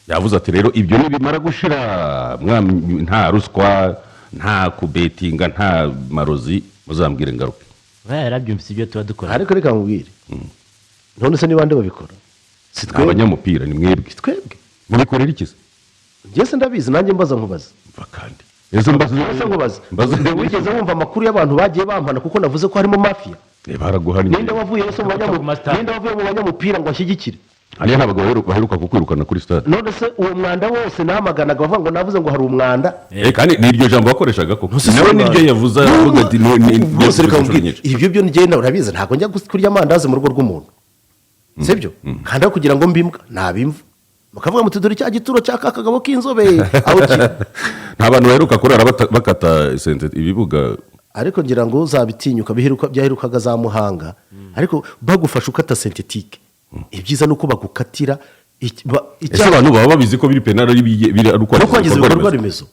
Yavuze ati: "Rero ibyo nibimara gushira, nta ruswa, nta kubetinga, nta marozi, muzambwire ngaruke." Uriya yarabyumvise ibyo tuba dukora. Ariko reka nkubwire, none se niba nde babikora? Si Ni twebwe? Abanyamupira ni mwebwe. Twebwe. Mubikorera iki se? Njye se ndabizi? Nanjye mbaza, nkubaza. Mva kandi ese mbaza. Ese nkubaza. Mbaza. Wigeze wumva amakuru y'abantu bagiye bampana kuko navuze ko harimo mafia? Eh, baraguhannye. Ninde wavuye se mu Ku masitade. Ninde wavuye mu banyamupira ngo ashyigikire? Hariya ntabwo baheruka kukwirukana kuri stade. None se uwo mwanda wose namaganaga, bavuga ngo navuze ngo hari umwanda? Eh, kandi ni iryo jambo wakoreshaga koko. Ntuse Nawe si niryo umwanda. yavuze, aravuga ati Rwose reka inshuro nkubwire, nyinshi. Ibyo byo ngenda urabizi, ntabwo njya kurya amandazi mu rugo rw'umuntu, sibyo? Kandi aho kugira ngo mbimbwa nabimva, mukavuga muti: "Dore cya gituro cya ka kagabo k'inzobe aho kiri." Nta bantu baheruka kurara bakata sente ibibuga. Ariko ngira ngo uzabitinyuka, biheruka, byaherukaga za Muhanga. Ariko bagufasha ukata synthétique, ibyiza ni uko bagukatira Ese icyaha abantu baba babizi ko biri pénal, ari biri ari no kwangiza ibikorwa remezo?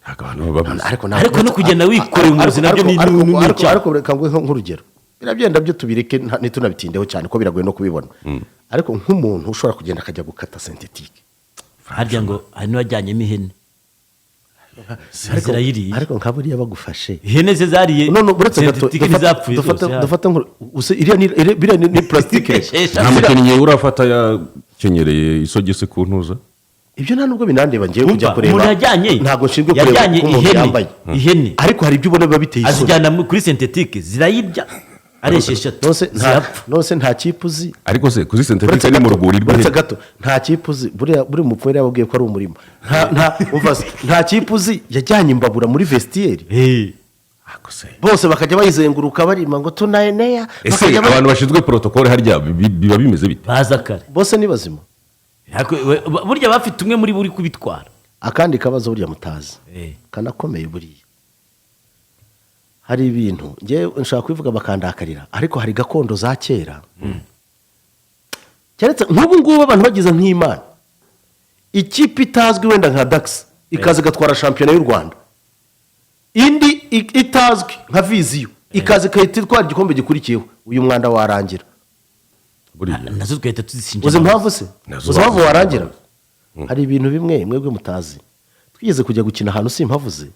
Ntabwo abantu baba babizi. Ariko Ariko no kugenda wikoreye umurozi nabyo ni icyaha. Ariko reka nguhe nk'urugero, birabyenda byo tubireke, ntitunabitindeho cyane ko biragoye no kubibona, ariko nk'umuntu ushobora kugenda akajya gukata synthétique. Harya ngo hari n'uwajyanyemo ihene, zirayiriye. Ariko nka buriya bagufashe Ihene ze zariye none uretse gato synthétique, ntizapfuye zose. Dufate iriya biriya ni plastique. Nta mukinnyi urafata yakenyereye isogisi ku ntuza. Ibyo nta nubwo binandeba ngiye kujya Umva, kureba. umuntu yajyanye Ntabwo nshinzwe kureba yajyanye uko umuntu ihene yambaye, ihene ariko hari ibyo ubona biba biteye isoni. Azijyana kuri synthétique, zirayirya ari esheshatu, None nta zirapfa. None nta kipe uzi? Ariko se kuri Uretse synthétique ni mu gato, rwuri uretse rw'ihene? gato, nta kipe uzi buriya buri mupfu yari yababwiye ko ari umurimo? Nta umva se, nta kipe uzi yajyanye imbabura muri vestiaire? Ako se. Bose bakajya bayizenguruka barima ngo tunaenea. Ese bakajya abantu bashinzwe protocole harya biba bimeze bite? Baza kare. Bose ni bazima. Ariko burya bafite umwe muri bo uri kubitwara. Akandi kabazo burya mutazi kanakomeye, buriya hari ibintu ngewe nshobora kubivuga bakandakarira, ariko hari gakondo za kera. Keretse nk'ubu ngubu abantu bagize nk'Imana, ikipe itazwi wenda nka Dax ikaza igatwara shampiyona y'u Rwanda, indi itazwi nka Vision ikaza igahita itwara igikombe gikurikiyeho, uyu mwanda warangira. Buriya Nazo tugahita tuzisingira. Uzi impamvu se? Nazo Uzi impamvu bazi- warangira? Hari ibintu bimwe mwebwe mutazi. Twigeze kujya gukina ahantu, simpavuze,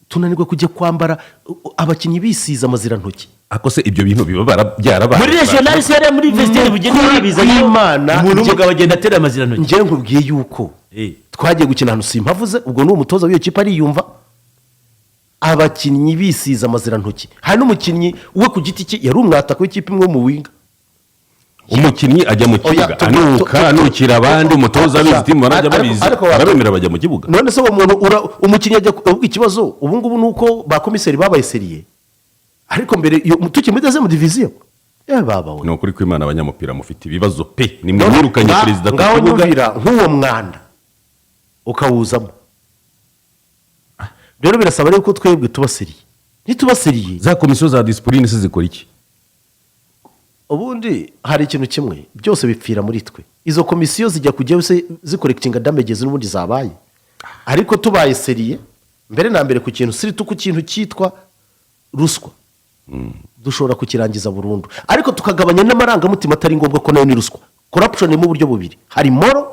tunanirwa kujya kwambara, abakinnyi bisize amazirantoki. Ako se ibyo bintu biba byarabaye? Muri regional se, hariya muri vestiaire bugenewe, babizanye Kw'Imana, umuntu w'umugabo agenda atera amazirantoki. Njyewe nkubwiye yuko twagiye gukina ahantu simpavuze, ubwo ni umutoza w'iyo kipe ariyumva, abakinnyi bisize amazirantoki. Hari n'umukinnyi we ku giti cye yari umwataka w'ikipe imwe mu winga. Umukinnyi ajya mu Oya, kibuga anuka, anukira abandi, umutoza abizi, timu barajya babizi, arabemera bajya mu kibuga. None se uwo muntu umukinnyi ajya ikibazo ubu ngubu ni uko ba komiseri babaye sérieux, ariko mbere tukiri muri deuxième division, baba we. Ni ukuri kw'Imana, abanyamupira mufite ibibazo pe. Ni mwe mwirukanye perezida ku Ngaho kibuga. nyumvira nk'uwo mwanda ukawuzamo. Rero birasaba rero ko twebwe tuba sérieux. Nituba sérieux, Za komisiyo za discipline se zikora iki? Ubundi hari ikintu kimwe, byose bipfira muri twe. Izo komisiyo zijya kujyaho se zikorekitinga damages n'ubundi zabaye? Ariko tubaye sérieux mbere na mbere ku kintu, surtout ku kintu cyitwa ruswa, dushobora kukirangiza burundu, ariko tukagabanya n'amarangamutima atari ngombwa, ko nayo ni ruswa. Corruption ni mu buryo bubiri: hari moral,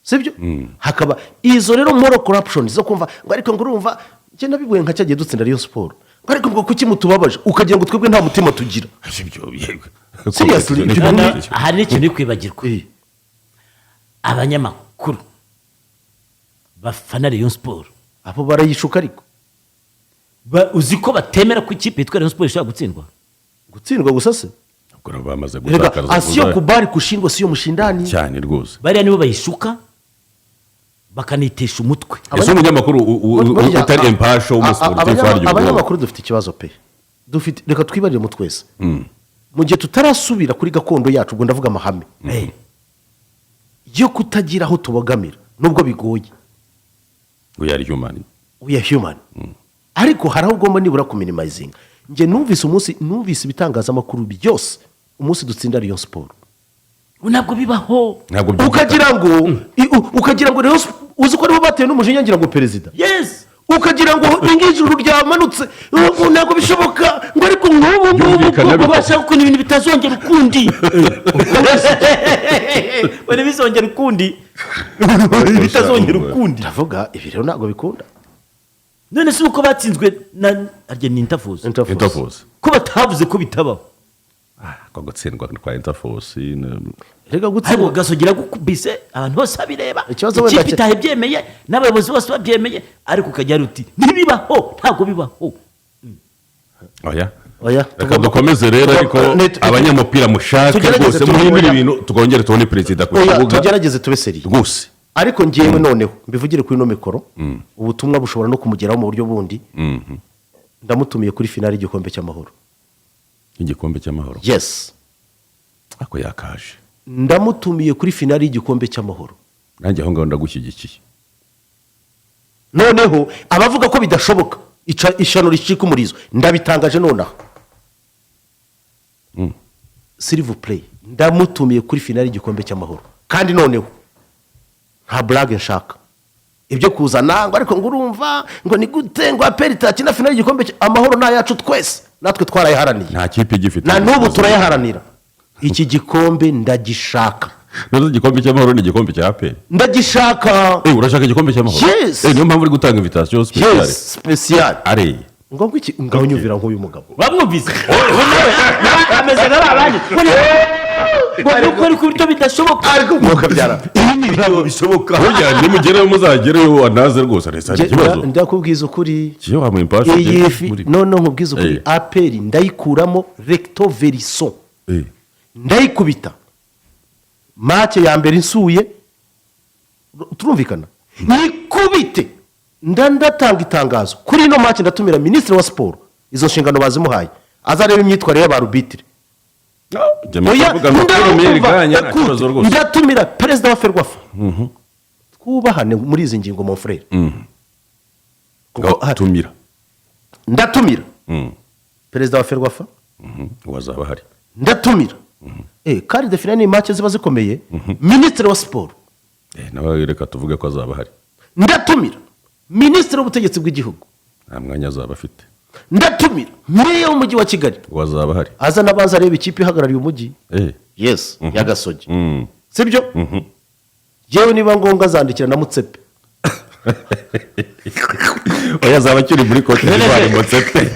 sibyo? Hakaba izo rero moral corruption zo kumva ngo ariko ngo urumva, njye nabibuye nka cyagiye dutsinda Rayon Sport, ngo ariko ngo kuki mutubabaje, ukagira ngo twebwe nta mutima tugira. Ibyo yego. Seriously, ibyo Hari n'ikintu uri kwibagirwa. Abanyamakuru bafana Rayon Sport Abo barayishuka ariko. Uzi ko batemera ko ikipe yitwa Rayon Sport ishobora gutsindwa? Gutsindwa gusa se? Ubwo nabo bamaze Rega gutakaza asiyo kubali kushindwa siyo mshindani. Cyane rwose. Bariya nibo bayishuka bakanitesha umutwe. Ese umunyamakuru Burya, utari impartial w'umusiporutifu harya ubwo abanyamakuru dufite ikibazo pe. Dufite, reka twibarire mu twese, mu gihe tutarasubira kuri gakondo yacu, ubwo ndavuga amahame yo kutagira aho tubogamira, nubwo bigoye. We are human. We are human, ariko hari aho ugomba nibura kuminimizinga. Njye numvise umunsi, numvise ibitangazamakuru byose umunsi dutsinda Rayon Sport. Ntabwo bibaho. Ntabwo byumvikana. Ukagira ngo Rayon uzi ko aribo batewe n'umujinya, ngira ngo perezida Yes. Ukagira ngo ni nk'ijuru ryamanutse, ubu ntabwo bishoboka ngo, ariko nk'ubu ngubu Byumvikana Ngo bashaka ukuntu ibintu bitazongera ukundi, ngo ntibizongere ukundi, bitazongera ukundi. Ndavuga, ibi rero ntabwo bikunda. None se uko batsinzwe na arya ni Interforce? Interforce. Interforce. Ko batavuze ko bitabaho? Ko gutsindwa kwa Interforce Rega Ariko gutsindwa Gasogira gukubise abantu bose babireba, Ikibazo wenda ikipe itaha ibyemeye n'abayobozi bose babyemeye, ariko ukajya uti ntibibaho, ntabwo bibaho. Oya. Oya. Reka dukomeze rero, ariko abanyamupira mushake Tugerageze rwose muhindure ibintu, twongere tubone perezida ku Oya, kibuga. Tugerageze tube sérieux. Rwose. Ariko ngewe noneho mbivugire kuri ino mikoro, ubutumwa bushobora no kumugeraho mu buryo bundi. Ndamutumiye kuri finale y'igikombe cy'amahoro. Igikombe cy'amahoro? Yes. Ariko yakaje. Ndamutumiye kuri finale y'igikombe cy'amahoro. Nanjye aho ngaho ndagushyigikiye. Noneho abavuga ko bidashoboka, ishyano ricika umurizo, ndabitangaje nonaha, s'il vous plaît, ndamutumiye kuri finale y'igikombe cy'amahoro. Kandi noneho nta blague nshaka, ibyo kuzana ngo ariko ngo urumva ngo ni gute ngo APR itakina finale y'igikombe amahoro ni ayacu twese, natwe twarayaharaniye. Nta kipe igifite. Na n'ubu turayaharanira. Iki gikombe ndagishaka. None igikombe cy'amahoro ni igikombe cya APR? Ndagishaka. Urashaka igikombe cy'amahoro? Yes. Niyo mpamvu uri gutanga invitation spéciale? Yes, spéciale. Are Ngo iki? Ngaho nyumvira nk'uyu mugabo. Bamwumvise ameze nka ba bandi ngo nuko ariko uburyo bidashoboka. Ariko umwuka byara Ntabwo bishoboka. Burya nimugereyo, muzagereyo anaze rwose, resa hari ikibazo. Ndakubwiza ukuri. Kiyo wamuha impashe. Iyi fi noneho nkubwiza ukuri, APR ndayikuramo recto verso. Ndayikubita match ya mbere insuye, turumvikana, nikubite. Ndatanga itangazo kuri ino match, ndatumira minisitiri wa siporo, izo nshingano bazimuhaye, azareba imyitwarire y'aba arbitre. Oya, Ndavuga ndumva, écoute, ndatumira perezida wa FERWAFA, twubahane muri izi ngingo, mon frère. Kuko Tumira. Ndatumira perezida wa FERWAFA. Wazaba ahari. Ndatumira quart de finale, ni match ziba zikomeye, minisitiri wa siporo. Nawe reka tuvuge ko azaba ahari. Ndatumira minisitiri w'ubutegetsi bw'igihugu. Nta mwanya azaba afite. Ndatumira meya w'umujyi wa Kigali. Wazaba ahari. Aza n'abanza areba ikipe ihagarariye umujyi. Yes, ya Gasogi. Sibyo? Yewe, niba ngombwa azandikira na Motsepe. Oya, azaba akiri muri Cote d'Ivoire Motsepe.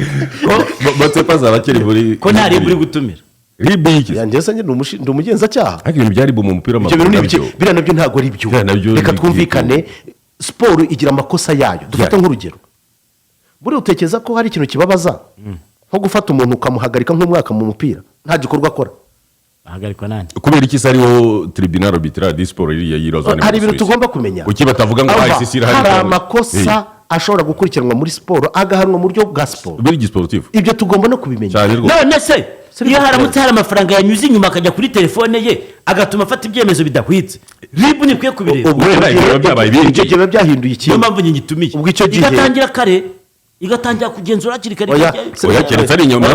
Motsepe azaba akiri muri Ko nta RIB uri gutumira? RIB y'iki? Yanjye se njye ndi umugenzacyaha? Ariko ibintu bya RIB mu mupira Ibyo bintu ni w'amaguru ibiki? nabyo- Biriya nabyo ntabwo ari byo. Biriya nabyo Reka ni twumvikane, siporo igira amakosa yayo. Dufate Yeah. nk'urugero, buriya utekereza ko hari ikintu kibabaza nko gufata umuntu ukamuhagarika nk'umwaka mu mupira nta gikorwa akora? Ahagarikwa nande? Kubera iki se hariho tribunal arbitral du sport iriya y'i Lausanne? Hari ibintu tugomba kumenya. Kuki batavuga ngo Ava, ICC irahari hari cyangwa- amakosa ashobora gukurikiranwa muri siporo, agahanwa mu buryo bwa siporo. Biri gisiporutifu. Ibyo tugomba no kubimenya. Cyane rwose. None se iyo haramutse hari amafaranga yanyuze inyuma akajya kuri telefone ye, agatuma afata ibyemezo bidahwitse, RIB ntikwiye kubireba? Ubwo Wenda icyo gihe- ibyo byabaye ibindi. Icyo gihe biba byahinduye Niyo ikindi. mpamvu nyine itumiye. Ubwo icyo gihe- Igatangira kare, igatangira kugenzura hakiri kare. Oya, Oya, keretse ari inyuma.